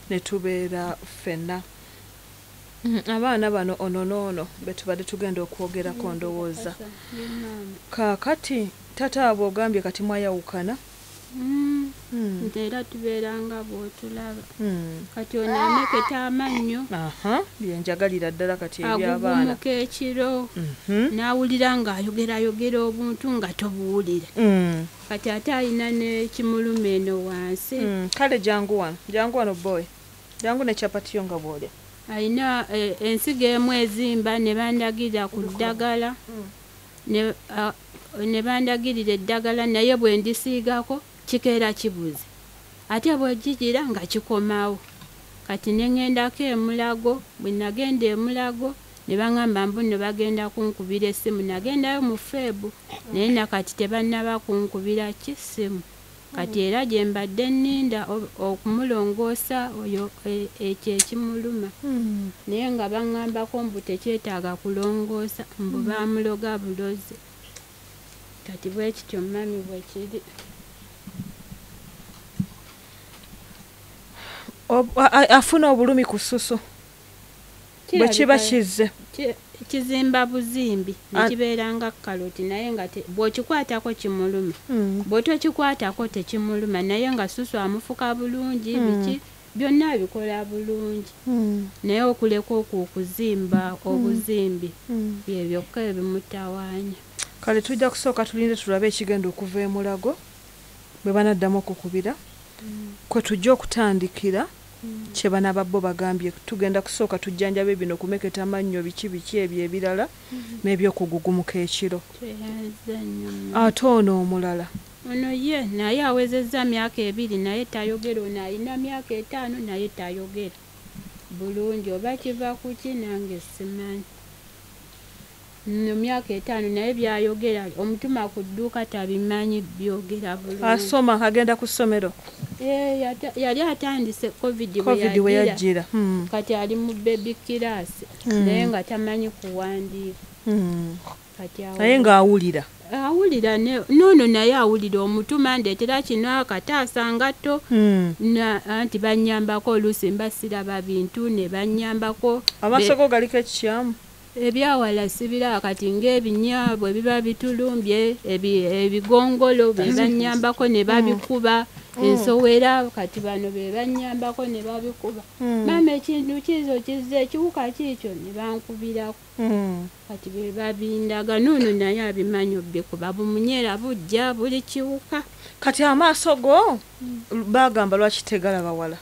ne tubeera ffenna. Abaana bano ono n'ono be tubadde tugenda okwogerako ndowooza. Kaakati taata waabwe ogambye kati mwayawukana.
Nti era tubeera nga bw'otulaba. Kati ono ameketa amannyo.
Byenjagalira ddala kati eby'abaana.
Agugumuka ekiro, n'awulira ng'ayogerayogera obuntu nga tobuwulira. Kati ate alina n'ekimuluma eno wansi.
Kale jangu wano, jangu wano boy. Jangu ne chapati yo nga bw'olya.
Alina ensigo emu ezimba ne bandagirira ku ddagala. Ne bandagirira eddagala naye bwe ndisiigako kikeera kibuze. Ate bwe kigira nga kikomawo. Kati ne ŋŋendako emulago, bwe nagenda emulago ne baŋŋamba mbu nno bagenda kunkubira essimu. Nagendayo mu Febu naye nakati tebannaba kunkubira ki ssimu. Kati era gye mbadde nninda okumulongoosa oyo ekyo ekimuluma. Naye nga baŋŋambako mbu tekyetaaga kulongoosa, mbu baamuloga bulozi. Kati bwe kityo mami bwe kiri.
Afuna obulumi ku ssusu bwe kiba kizze.
Kizimba buzimbi ne kibeera nga kaloti, naye nga bw'okikwatako kimuluma, bw'otokikwatako tekimuluma, naye nga ssusu amufuka bulungi, biki byonna abikola bulungi. Naye okuleka okwo okuzimba obuzimbi bye byokka ebimutawaanya.
Kale tujja kusooka tulinde tulabe ekigenda okuva emulago bwe banaddamu okukubira kwe tujja okutandikira. Kye banaba bo bagambye tugenda kusooka tujjanjabe bino kumeketa mannyo biki biki ebyo ebirala n'ebyokugugumuka ekiro.
Tweyanza nnyo.
Ate ono omulala?
Ono ye naye awezezza myaka 2 naye tayogera. Ono alina myaka 5 naye tayogera bulungi, oba kiva ku ki nange simanyi. No myaka 5 naye byayogera omutuma ku dduuka tabimanyi byogera bulungi.
Asoma, agenda ku ssomero?
Yali atandise COVID
COVID we
bwe
yajjira.
Kati ali mu baby class naye nga tamanyi kuwandiika. Kati awo
Naye ng'awulira?
Awulira noono naye awulira, omutuma ndeetera kino akataasa ngatto anti bannyambako oluusi mba siraba bintu ne bannyambako.
Amaaso go galiko ekikyamu?
Ebyawala sibiraba, kati ng'ebinnya bwe biba bitulumbye ebigongolo be bannyambako ne babikuba, ensowera kati bano be bannyambako ne babikuba. Maama ekintu kizo kizze, ekiwuka kiikyo, ne bankubirako. Kati be babindaga. Noono naye abimanyi obbikuba, bumunyera bujja buli kiwuka.
Kati amaaso go bagamba lwaki tegalaba wala?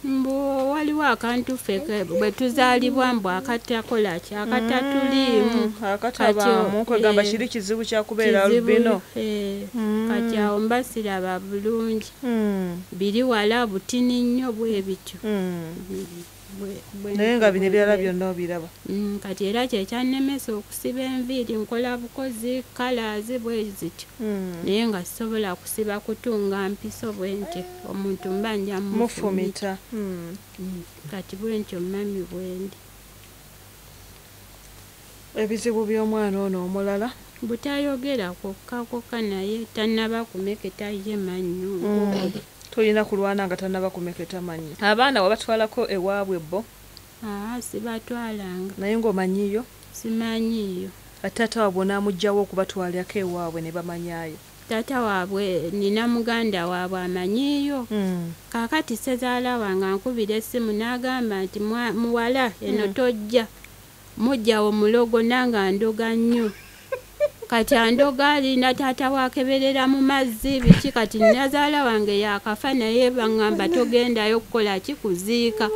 Mbu waliwo akantu ffe bwe tuzaalibwa mbu akatakola ki, akatatuliimu.
Akatabaamu, kwegamba kiri kizibu kyakubeera albino.
Kati awo mba siraba bulungi, biri wala butini nnyo bwe bityo.
Naye nga bino ebirala byonna obiraba?
Kati era kyekyannemesa okusiba enviiri, nkola bukozi colours bwe zityo, naye nga sisobola kusiba kutunga mpiso bwe ntyo, omuntu mba nja
mufumita.
Kati bwe ntyo mami bwendi.
Ebizibu by'omwana ono omulala?
Butayogera kwokka kwokka, naye tannaba kumeketa ye mannyo.
Tolina kulwana nga tannaba kumeketa mannyo. Abaana wabatwalako ewaabwe bo?
Aa, sibatwalanga.
Naye ng'omanyiyo?
Simanyiiyo.
Ate taata waabwe onaamuggyawo okubatwalako ewaabwe ne bamanyaayo?
Taata waabwe nina muganda waabwe amanyiiyo. Kaakati ssezaala wange ankubira essimu n'agamba nti muwala eno tojja, mujjawo mulogo nange andoga nnyo. Kati andoga alina taata wakeberera mu mazzi biki. Kati nnazaala wange yakafa naye baŋŋamba togendayo kukola ki, kuziika.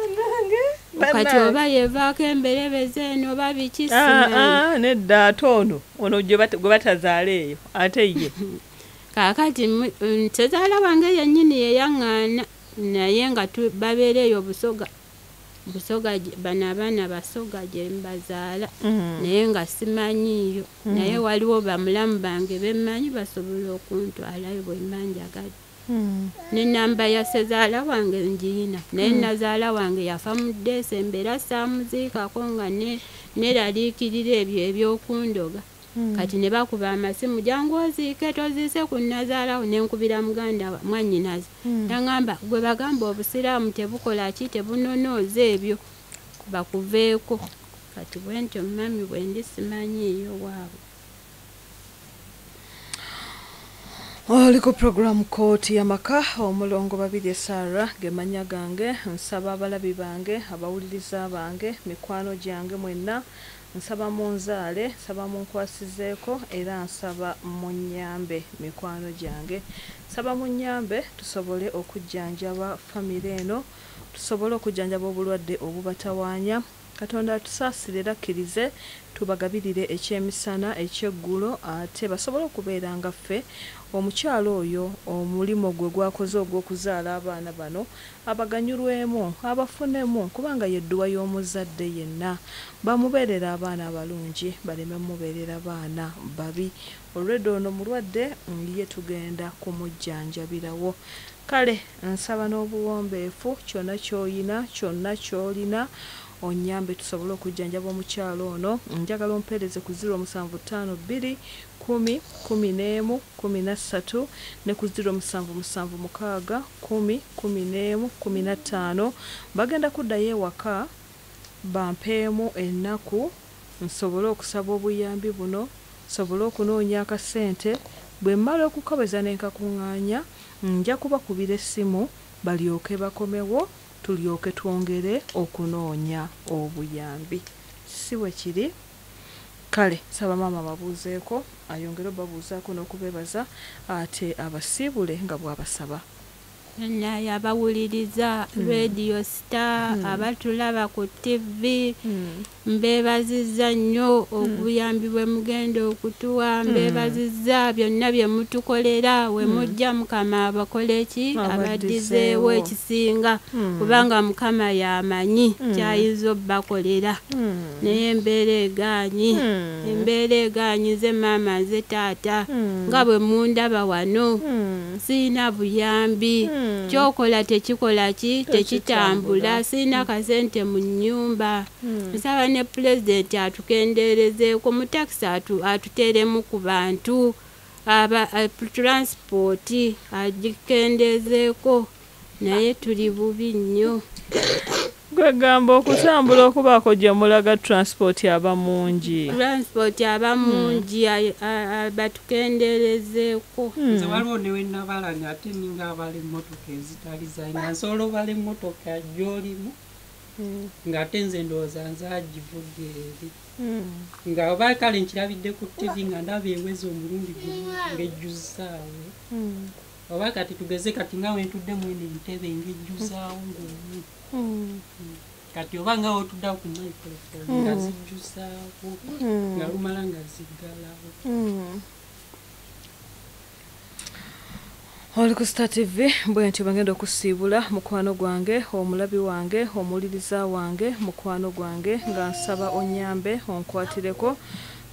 Kati oba yevaako emberebeze eno oba biki simanyi.
Nedda, ate ono gwe batazaala eyo ate ye?
Kaakati ssezaala wange yennyini yeyaŋŋaana, naye nga babeera eyo Busoga. Busoga bano abaana Basoga gye mbazaala, naye nga simanyiiyo. Naye waliwo bamulamu bange bemmanyi basobola okuntwalayo bwe mba njagadde. N'ennamba ya ssezaala wange ngiyina, naye nazaala wange yafa mu Desemba era saamuziikako nga neeraliikirira ebyo ebyokundoga. Kati ne bakuba amasimu, jangu oziike, toziise ku nnazaalawo. Ne nkubira muganda mwannyinaze, naŋŋamba gwe bagamba obusiraamu tebukola ki, tebunonooza ebyo, bakuveeko. Kati bwe ntyo mami bwe ndi, simanyiiyo waabwe.
Oli ku program Kooti y'Amaka, omulongo Babirye Sarah ge mannya gange. Nsaba abalabi bange, abawuliriza bange, mikwano gyange mwenna, nsaba munzaale, nsaba munkwasizeeko, era nsaba munnyambe. Mikwano gyange, nsaba munnyambe tusobole okujjanjaba famire eno, tusobole okujjanjaba obulwadde obubatawaanya. Katonda atusaasire era akkirize tubagabirire ekyemisana ekyeggulo, ate basobole okubeera nga ffe. Omukyalo oyo omulimu gwe gwakoze ogw'okuzaala abaana bano abaganyulwemu, abafunemu, kubanga yedduwa y'omuzadde yenna bamubeerera abaana abalungi, baleme mubeerera baana babi. Olwedde ono mulwadde, ye tugenda kumujjanjabirawo. Kale nsaba n'obuwombeefu, kyonna ky'oyina, kyonna ky'olina, onnyambe tusobole okujjanjaba omukyalo ono. Njagala ompeereze ku 0752 10 11 13 ne ku 0776 10 11 15. Bagenda kuddayo ewaka bampeemu ennaku nsobole okusaba obuyambi buno, nsobole okunoonya akasente. Bwe mmala okukobeza ne nkakuŋŋaanya, nja kubakubira essimu balyoke bakomewo, tulyoke twongere okunoonya obuyambi. Si bwe kiri? Kale saba maama babuuzeeko, ayongere obabuuzaako n'okubeebaza, ate abasiibule nga bw'abasaba.
Naye abawuliriza Radio Star, abatulaba ku TV, mbeebazizza nnyo obuyambi bwe mugenda okutuwa, mbeebazizza byonna bye mutukolera. We mujja Mukama abakole ki, abaddizeewo ekisinga, kubanga Mukama y'amanyi kyayinza obbakolera. Naye embeera egaanyi, embeera egaanyi. Nze maama, nze taata, nga bwe mundaba wano siina buyambi, kyokola tekikola ki, tekitambula, siina kasente mu nnyumba. Nsaba ne pulezidenti atukendeerezeeko mu takisi, atuteeremu ku bantu aba transport agikendeezeeko, naye tuli bubi nnyo.
Gwegamba okutambula okubaako gye mulaga transport aba mungi.
Transport aba mungi, batukendeerezeeko.
Nze waliwo ne we nabala ng'ate ninga abala emmotoka ezitali zange, nga nsobola obala emmotoka gy'olimu ng'ate nze ndowooza nze agivuga eri, nga oba kale nkirabidde ku TV nga ndaba eweza omulundi gumu ng'ejjuzaawo, oba kati tugeze kati nga wentudde mwene entebe ng'ejjuzaawo ng'omu, kati oba nga wotuddawo ku microphone nga zijjuzaawo, nga lumala nga ziggalawo.
Oli ku Star TV, bwe ntyo bagenda okusiibula mukwano gwange, omulabi wange, omuwuliriza wange, mukwano gwange, nga nsaba onyambe onkwatireko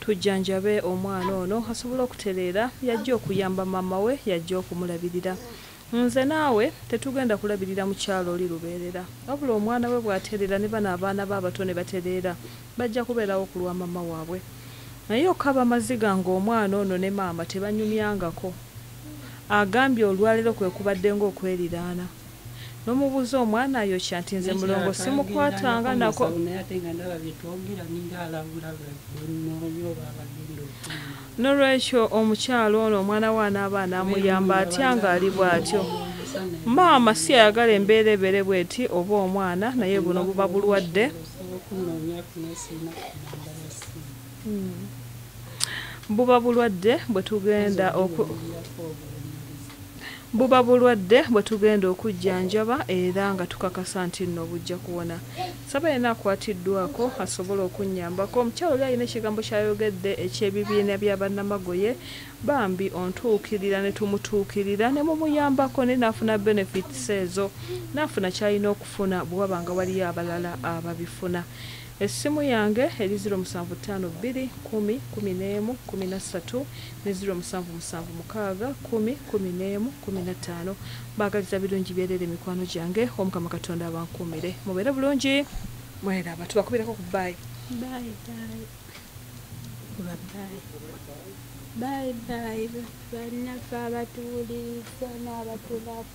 tujjanjabe omwana ono asobole okutereera. Yajja okuyamba maama we, yajja okumulabirira. Nze naawe tetugenda kulabirira mukyalo oli lubeerera, wabula omwana we bw'atereera ne bano abaana be abato ne batereera, bajja kubeerawo ku lwa maama waabwe. Naye okaba amaziga ng'omwana ono ne maama tebanyumyangako. Agambye olwaleero kwe kubadde ng'okweriraana. N'omubuuza omwana ayokya nti nze mulongo simukwatanga nako.
Naye ate nga ndaba bye twogera ninga alabula bwennoonya oba abagenda okunoonya.
N'olwekyo omukyalo ono omwana we anaaba anaamuyamba atya ng'ali bw'atyo. Maama si ayagala embeera ebeere bw'eti oba omwana, naye buno buba bulwadde.
Osobola okunoonyako naye sirina ku namba ya ssimu.
Buba bulwadde bwe tugenda buba bulwadde bwe tugenda okujjanjaba era nga tukakasa nti nno bujja kuwona. Saba yenna akwatiddwako asobola okunnyambako. Omukyalo oli alina ekigambo ky'ayogedde eky'ebibiina bya bannamagoye, bambi ontuukirira ne tumutuukirira ne mumuyambako ne n'afuna benefits ezo, n'afuna ky'alina okufuna bwe waba nga waliyo abalala ababifuna. Essimu yange eri 0752 10 11 13 ne 0776 10 11 15. Baagaliza birungi byerere mikwano gyange, Omukama Katonda abankuumire. Mubeere bulungi, mweraba. Tubakubireko ku bye.
Bye bye. Kuba bye. Bye bye. Bannaffe abatuwuliriza n'abatulaba.